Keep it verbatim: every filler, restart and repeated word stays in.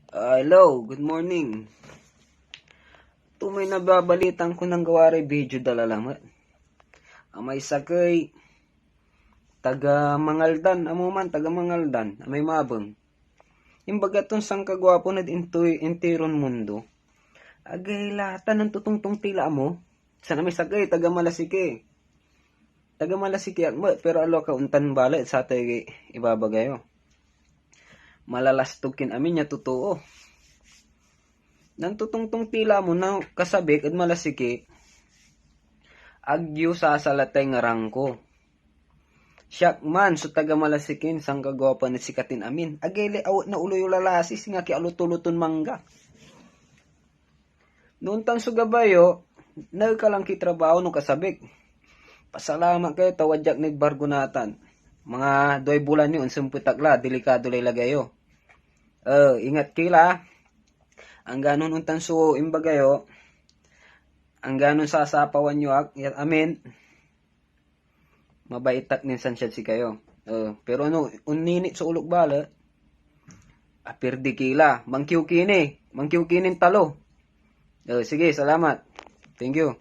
Ah, hello, good morning. Tumay nababalitan ko nanggawa ray video da la lamet. Amay sakey, taga Mangaldan, amo man, taga Mangaldan, amay mabeng. Imbaga ton sankagwapo ned intoy, intiron mundo. Agay la, ta nantotongtong ti la amo. San amay sakey, taga Malasiki. Taga Malasiki ak met, pero aliwa ka ontan balet satay ibabaga yo. Malalastog kin amin ya totoo. Nantotongtong ti la amo na kasabik ed Malasiki, ag yo sasalatay ngaran ko. Siak man so taga Malasikin, sankagwapan ed sikatin amin. Agay lay awet na olo yo lalasi, singa ki aloto-loton mangga. No ontan so gabay yo, naekalan ki trabaho no kasabik. Pasalamat kayo ta wadya ak nid bargo natan. Mga duay bulan yo, onsempet ak la, delikado lay lagay yo. Eh, ingat ki la. Angganon ontan so imbaga yo, angganon sasapawan yo ak, ya amin, mabait ak nin sansiad sikayo. Eh, pero no onninit so olok balet, apirdi ki la. Mangkiw ki ni, mangkiw ki nin talo. Eh, sige, salamat. Thank you.